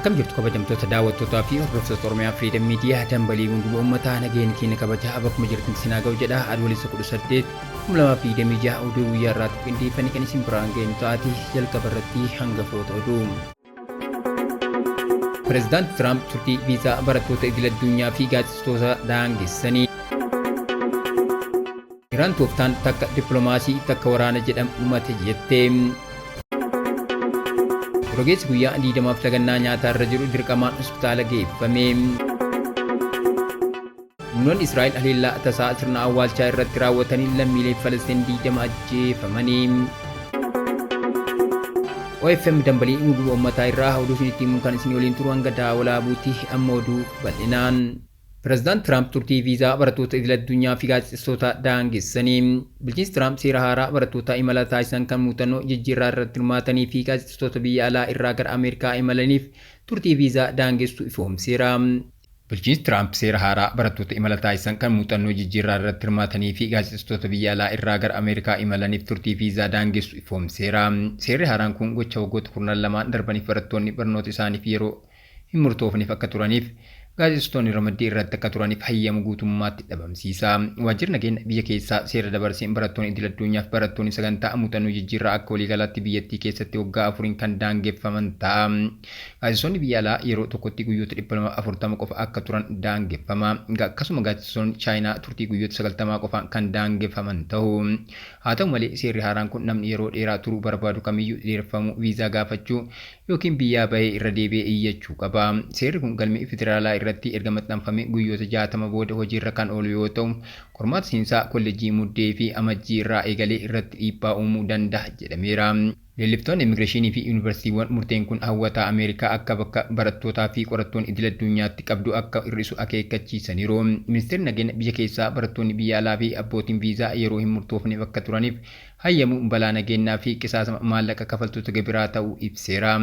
Akkam jirtu kabajamtoota daawwattootaa fi hordoftoota Oromiyaa Freedom Media dambalii gunguma uummataa nageenyi keenya kabajaa bakkuma jirtan sinaa ga'u jedha. Adoolessa 18 2026 oduu guyyaa irraatti qindeeffannee kan isin biraan geenyu ta'ati jalqaba irratti hangafoota oduu. Pireezidaanti Tiraamp turtii viizaa barattoota idil addunyaa fi gaazexeessitoota daangessanii. Iraan tooftaan takka dippiloomaasii takka waraana jedhamu dhumate jette. Rogeessi guyyaa 20f lagannaa nyaataa irra jiru dirqamaan hospitaala geeffame. Humnoonni Israa'el haleellaa tasaa sirna awwaalchaa irratti raawwatanii lammiilee Falastiin 20 ajjeefamanii. OFM dambalii gunguma uummataa irraa oduu isinitti himuun kan isin waliin turu hanga daawwalaa buuti amma oduu bal'inaan. Pireezidaant Tiraamp turtii viizaa barattoota idil addunyaa fi gaazexeessitoota daangessanii. Bulchiinsi Tiraamp seera haaraa barattoota imala taasisan kan muuxannoo jijjiirraa irratti hirmaatanii fi gaazexeessitoota biyya alaa irraa gara Ameerikaa imalaniif turtii viizaa daangessu ifoomseera. Bulchiinsi Tiraamp seera haaraa barattoota imala taasisan kan muuxannoo jijjiirraa irratti hirmaatanii fi gaazexeessitoota biyya alaa irraa gara Ameerikaa imalaniif turtii viizaa daangessu ifoomseera. Seerri haaraan kun gocha waggoota 12 darbaniif barattoonni barnoota isaaniif yeroo hin murtoofneef akka turaniif gaazexeessitoonni ramaddii irratti akka turaniif hayyamu guutummaatti dhabamsiisa. Waajjirri nageenya biyya keessaa seera dabarseen barattoonni idil addunyaaf barattoonni sagantaa muuxannoo jijjiirraa akka waliigalaatti biyyattii keessatti waggaa 4 kan daangeffaman ta'a. Gaazexeessitoonni biyya alaa yeroo tokkotti guyyoota 240 qofa akka turan daangeffama. Akkasuma gaazexeessitoonni Chaayinaa turtii guyyoota 90 qofaan kan daangeffaman ta'u. Haa ta'u malee seerri haaraan kun namni yeroo dheeraa turuu barbaadu kamiyyuu dheereffamuu viizaa gaafachuu yookiin biyyaa bahee irra deebi'ee iyyachuu qaba. Seerri kun galmee federaalaa irratti erga maxxanfamee guyyoota 60 booda hojiirra kan oolu yoo ta'u, qormaata seensaa kollejjii Muddee fi Amajjii irraa eegalee irratti dhiibbaa uumuu danda'a jedhameera. Leelliftoonni immigireeshinii fi yuunivarsiitiiwwan murteen kun hawwataa Ameerikaa akka bakka barattootaa fi qorattoonni idil addunyaatti qabdu akka hir'isu akeekkachiisaniiru. Ministeerri nageenya biyya keessaa barattoonni biyya alaa fi abbootiin viizaa yeroo hin murtoofneef akka turaniif hayyamuun balaa nageenyaa fi qisaasama maallaqa kafaltoota gibiraa ta'uu ibseera.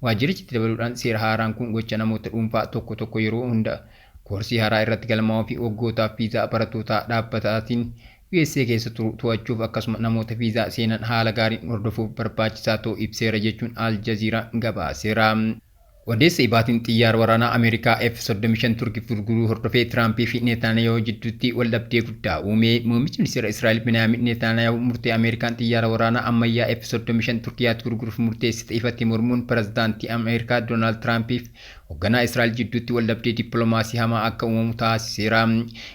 Waajjirichi itti dabaluudhaan seera haaraan kun gocha namoota dhuunfaa tokko tokko yeroo hunda koorsii haaraa irratti galmaa'uu fi waggootaaf viizaa barattootaa dhaabbataatiin USA keessa turu to'achuuf akkasuma namoota viizaa seenan haala gaariin hordofuuf barbaachisaa ta'uu ibseera jechuun Al Jazeera gabaaseera. Odeessa Ibaatiin xiyyaara waraanaa Ameerikaa F-35 Turkiif gurguruu hordofee Tiraampii fi Neetaaniyaahu jidduutti waldhabdee guddaa uume. Muummichi Ministeera Israa'el Biniyaamiin Neetaaniyaahu murtee Ameerikaan xiyyaara waraanaa ammayyaa F-35 Turkiyaatti gurguruuf murteessite ifatti mormuun pirezidaantii Ameerikaa Doonaald Tiraampiif hogganaa Israa'el jidduutti waldhabdee dippiloomaasii hamaa akka uumamu taasiseera.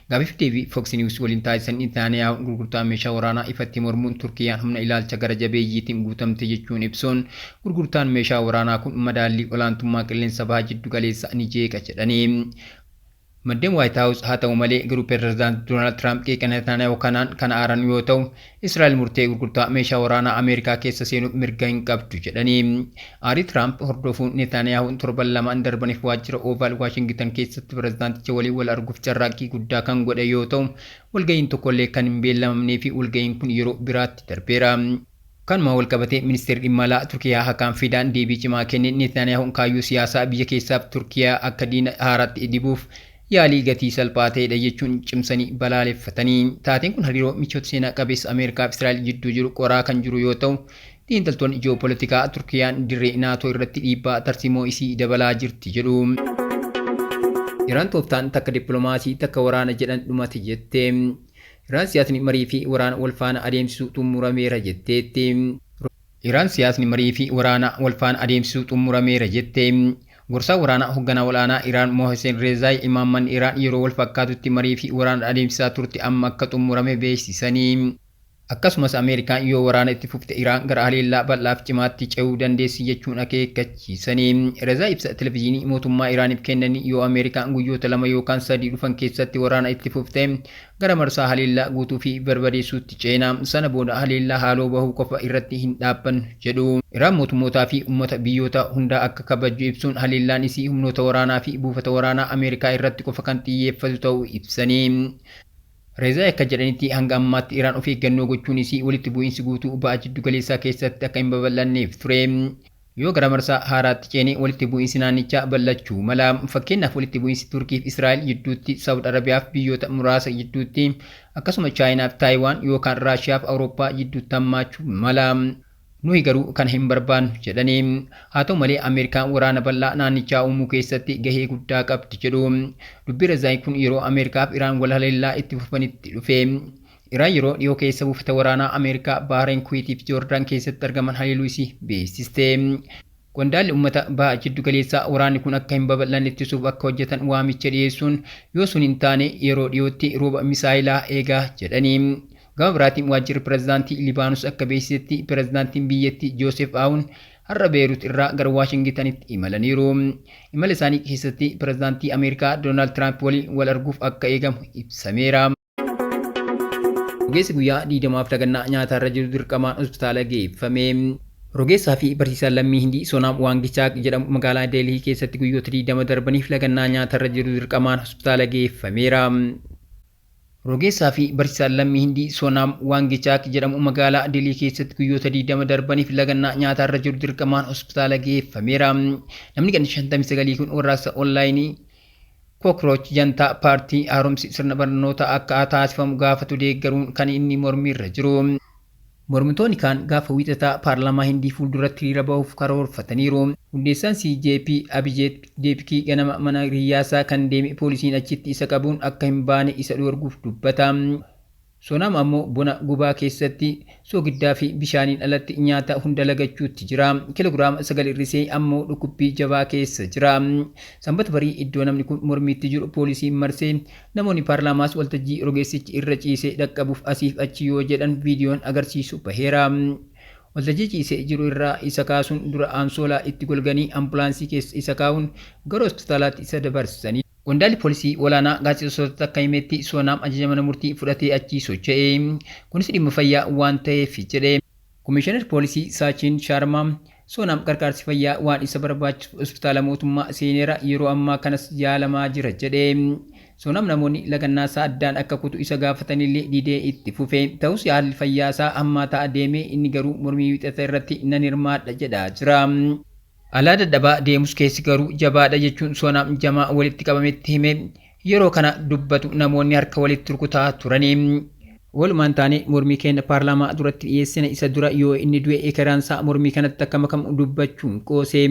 Gaaffiif deebii Fox News waliin taasisan Neetaaniyaahuun gurgurtaa meeshaa waraanaa ifatti mormuun Turkiyaan humna ilaalcha gara jabeeyyiitiin guutamte jechuun ibsuun gurgurtaan meeshaa waraanaa kun madaallii olaantummaa qilleensa baha jiddu galeessaa ni jeeqa jedhanii. Maddeen Waayit Haawus haa ta'u malee garuu Pirezidaant Doonaald Tiraamp qeeqa Netanyahu kanaan kan aaran yoo ta'u, Israa'el murtee gurgurtaa meeshaa waraanaa Ameerikaa keessa seenuuf mirga hin qabdu jedhanii. Aarii Tiraamp hordofuun Netanyahuun torban lamaan darbaniif waajjira Ovaal Waashingitan keessatti pirezidaanticha waliin wal arguuf carraaqqii guddaa kan godhe yoo ta'u, walga'iin tokkollee kan hin beellamamnee fi walga'iin kun yeroo biraatti darbeera. Kanumaan walqabatee Ministeerri Dhimma Alaa Turkiyaa Hakaan Fidaan deebii cimaa kenneen Neetaaniyaahuun kaayyoo siyaasaa biyya keessaaf Turkiyaa akka diina haaraatti dibuuf yaalii gatii salphaa ta'edha jechuun cimsanii balaaleffatanii. Taateen kun hariiroo michoota seenaa qabeessa Ameerikaa fi Israa'el jidduu jiru qoraa kan jiru yoo ta'u, xiinxaltoonni ji'oopolitikaa Turkiyaan dirree NATO irratti dhiibbaa tarsiimoo isii dabalaa jirti jedhu. Iraan tooftaan takka dippiloomaasii takka waraana jedhan dhumate jette. Iraan siyaasni marii fi waraana wal faana adeemsisuu xumurameera jetteetti. Iraan siyaasni marii fi waraana wal faana adeemsisuu xumurameera jette. Gorsaa waraanaa hogganaa ol'aanaa Iraan Mohsen Rezaay imaammanni Iraan yeroo wal fakkaatutti marii fi waraana adeemsisaa turte amma akka xumurame beeksisanii. Akkasumas Ameerikaan yoo waraana itti fufte Iraan gara haleellaa bal'aaf cimaatti ce'uu dandeessi jechuun akeekkachiisanii. Rezaay ibsa televizyiinii mootummaa Iraaniif kennanii yoo Ameerikaan guyyoota 2 yookaan 3 dhufan keessatti waraana itti fufte gara marsaa haleellaa guutuu fi barbadeessuutti ceena. Sana booda haleellaa haaloo bahuu qofa irratti hin dhaabbannu jedhu. Iraan mootummootaa fi ummata biyyoota hundaa akka kabajju ibsuun haleellaan isii humnoota waraanaa fi buufata waraanaa Ameerikaa irratti qofa kan xiyyeeffatu ta'uu ibsanii. Rezaay akka jedhanitti hanga ammaatti Iraan of eeggannoo gochuun isii walitti bu'iinsi guutuu ba'a jiddu galeessaa keessatti akka hin babal'anneef ture. Yoo gara marsaa haaraatti ceene walitti bu'iinsi naannichaa bal'achuu mala. Fakkeenyaaf walitti bu'iinsi Turkii fi Israa'el jidduutti, Saawud Arabiyaa fi biyyoota muraasa jidduutti, akkasuma Chaayinaa fi Taayiwaan yookaan Raashiyaa fi Awurooppaa jidduutti hammaachuu mala. Nuyi garuu kana hin barbaannu jedhanii. Haa ta'u malee Ameerikaan waraana bal'aa naannichaa uumuu keessatti gahee guddaa qabdi jedhu. Dubbii Razaayi kun yeroo Ameerikaa fi Iraan wal haleellaa itti fufanitti dhufe. Iraan yeroo dhiyoo keessa buufata waraanaa Ameerikaa Baahireen, Kuweetii fi Joordaan keessatti argaman haleeluu isii beeksiste. Qondaalli uummata baha jiddu galeessaa waraanni kun akka hin babal'anne ittisuuf akka hojjetan waamicha dhiyeessuun yoo sun hin taane yeroo dhiyootti rooba misaayilaa eegaa jedhanii. Gama biraatiin waajjirri pirezidaantii Libaanus akka beeksisetti pirezidaantiin biyyattii Joosef Aawun har'a Beerut irraa gara Waashingitanitti imalaniiru. Imala isaanii keessatti pirezidaantii Ameerikaa Doonaald Tiraamp waliin wal arguuf akka eegamu ibsameera. Rogeessi guyyaa 20f lagannaa nyaataa irra jiru dirqamaan hospitaala geeffame. Rogeessaa fi barsiisaan lammii Hindii Sonaam Waangichaak jedhamu magaalaa Deelhii keessatti guyyoota 20 darbaniif lagannaa nyaatarra jiru dirqamaan hospitaala geeffameera. Rogeessaa fi barsiisaan lammii Hindii Sonaam Waangichaak jedhamu magaalaa Deelhii keessatti guyyoota 20 darbaniif lagannaa nyaatarra jiru dirqamaan hospitaala geeffameera. Namni ganna 59 kun warraaqsa onlaayinii Cockroach Jantaa Paartii haaromsi sirna barnootaa akka taasifamu gaafatu deeggaruun kan inni mormiirra jiru. Mormitoonni kaan gaafa Wiixataa paarlaamaa Hindii fuulduratti hiriira bahuuf karoorfataniiru. Hundeessaan CJP Abijeet Deepkii ganama mana hiriyyaasaa kan deeme poolisiin achitti isa qabuun akka hin baane isa dhoorguuf dubbata. Sonaam ammoo bona gubaa keessatti soogiddaa fi bishaaniin alatti nyaata hunda lagachuutti jira. Kiloogiraama 9 hir'isee ammoo dhukkubbii jabaa keessa jira. Sanbata barii iddoo namni kun mormiitti jiru poolisiin marsee namoonni paarlaamaas waltajjii rogeessichi irra ciisee dhaqqabuuf asiif achi yoo jedhan viidiyoon agarsiisu baheera. Waltajjii ciisee jiru irraa isa kaasuun dura ansoolaa itti golganii ambulaansii keessa isa kaa'uun gara hospitaalaatti isa dabarsanii. Qondaalli poolisii olaanaa gaazexeessitootatti akka himetti Soonaam ajaja mana murtii fudhatee achii socho'e. Kunis dhimma fayyaa waan ta'eef jedhe. Komishinar poolisii Saachiin Shaarmaa Soonaam qarqaarsi fayyaa waan isa barbaachisu hospitaala mootummaa seeneera yeroo ammaa kanas yaalamaa jira jedhe. Soonaam namoonni lagannaasaa addaan akka kutu isa gaafatanillee didee itti fufe. Ta'us haalli fayyaasaa hammaataa adeeme inni garuu mormii Wiixata irratti nan hirmaadha jedhaa jira. Alaa dadhabaa deemus keessi garuu jabaadha jechuun Soonaam jamaa walitti qabametti hime. Yeroo kana dubbatu namoonni harka walitti rukutaa turani. Walumaan taanee mormii keenya paarlaamaa duratti dhiyeessina isa dura yoo inni du'e ekeraansaa mormii kanatti akka makamu dubbachuun qoose.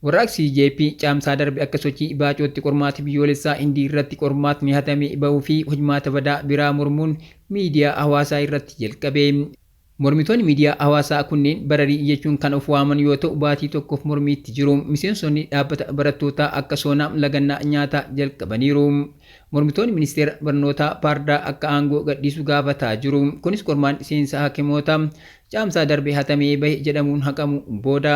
Warraaqsi CJP caamsaa darbe akka sochii baacootti qormaata biyyoolessaa Hindii irratti qormaatni hatame bahuu fi hojmaata badaa biraa mormuun miidiyaa hawaasaa irratti jalqabe. Mormitoonni miidiyaa hawaasaa kunneen bararii jechuun kan of waaman yoo ta'u baatii tokkoof mormiitti jiru. Miseensonni dhaabbata barattootaa akka Soonaam lagannaa nyaataa jalqabaniiru. Mormitoonni ministeera barnootaa Paardaa akka aangoo gadhiisu gaafataa jiru. Kunis qormaanni seensa hakimoota caamsaa darbe hatamee bahe jedhamuun haqamu booda.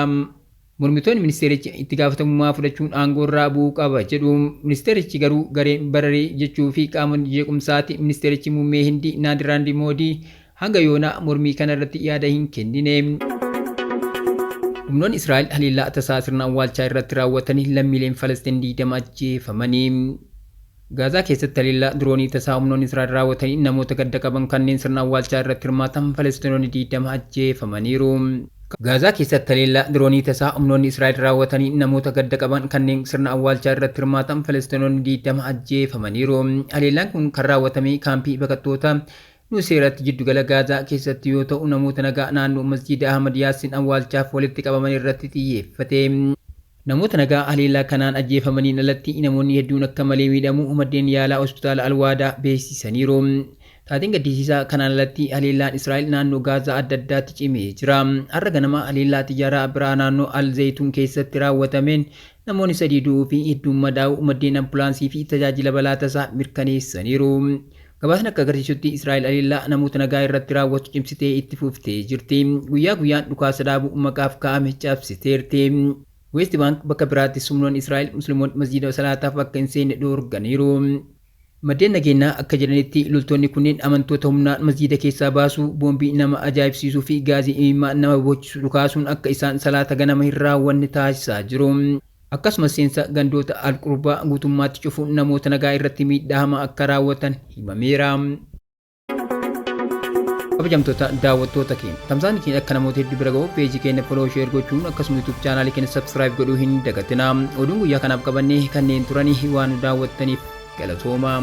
Mormitoonni ministeerichi itti gaafatamummaa fudhachuun aangoorraa bu'uu qaba jedhu. Ministeerichi garuu gareen bararii jechuu fi qaamonni jeequmsaati ministeerichi muummee Hindii Naadiraandi Moodii hanga yoonaa mormii kanarratti yaada hin kennine. Humnoonni Israa'el haleellaa tasaa sirna awwaalchaa irratti raawwatanii lammiileen Falastiin 20 ajjeefamanii. Gaazaa keessatti haleellaa diroonii tasaa humnoonni Israa'el raawwatanii namoota gadda qaban kanneen sirna awwaalchaa irratti hirmaatan Falastinoonni 20 ajjeefamaniiru. Gaazaa keessatti haleellaa diroonii tasaa humnoonni Israa'el raawwatanii namoota gadda qaban kanneen sirna awwaalchaa irratti hirmaatan Falastinoonni 20 ajjeefamaniiru. Haleellaan kun kan raawwatame kaampii baqattoota Nuseerat jiddugala Gaazaa keessatti yoo ta'u namoota nagaa naannoo Masjiida Ahmad Yaassin awwaalchaaf walitti qabaman irratti xiyyeeffate. Namoota nagaa haleellaa kanaan ajjeefamaniin alatti namoonni hedduun akka malee miidhamuu maddeen yaalaa hospitaala Alwaadaa beeksisaniiru. Taateen gaddisiisaa kanaan alatti haleellaan Israa'el naannoo Gaazaa adda addaatti cimee jira. Har'a ganama haleellaa xiyyaaraa biraa naannoo Al Zayituun keessatti raawwatameen namoonni sadii du'uu fi hedduun madaa'uu maddeen ambulaansii fi tajaajila balaa tasaa mirkaneessaniiru. Gabaasni akka agarsiisutti Israa'el haleellaa namoota nagaa irratti raawwattu cimsitee itti fuftee jirti. Guyyaa guyyaan dhukaasa dhaabuu maqaaf kaa'ame cabsiteerti. West Bank bakka biraattis humnoonni Israa'el Musliimoonni masjiida salaataaf akka hin seenne dhoorganiiru. Maddeen nageenyaa akka jedhanitti loltoonni kunneen amantoota humnaan masjiida keessaa baasuu, boombii nama ajaa'ibsiisuu fi gaazii imimmaan nama boochisu dhukaasuun akka isaan salaata ganama hin raawwanne taasisaa jiru. Akkasumas seensa gandoota Al-Qurbaa guutummaatti cufuun namoota nagaa irratti miidhaa hamaa akka raawwatan himameera. Kabajamtoota daawwattoota keenya tamsaasni keenya akka namoota hedduu bira ga'u peejii keenya follow share gochuun akkasuma YouTube chaanaalii keenya subscribe godhuu hin dagatinaa. Oduun guyyaa kanaaf qabannee kanneen turanii waan nu daawwattaniif galatoomaa.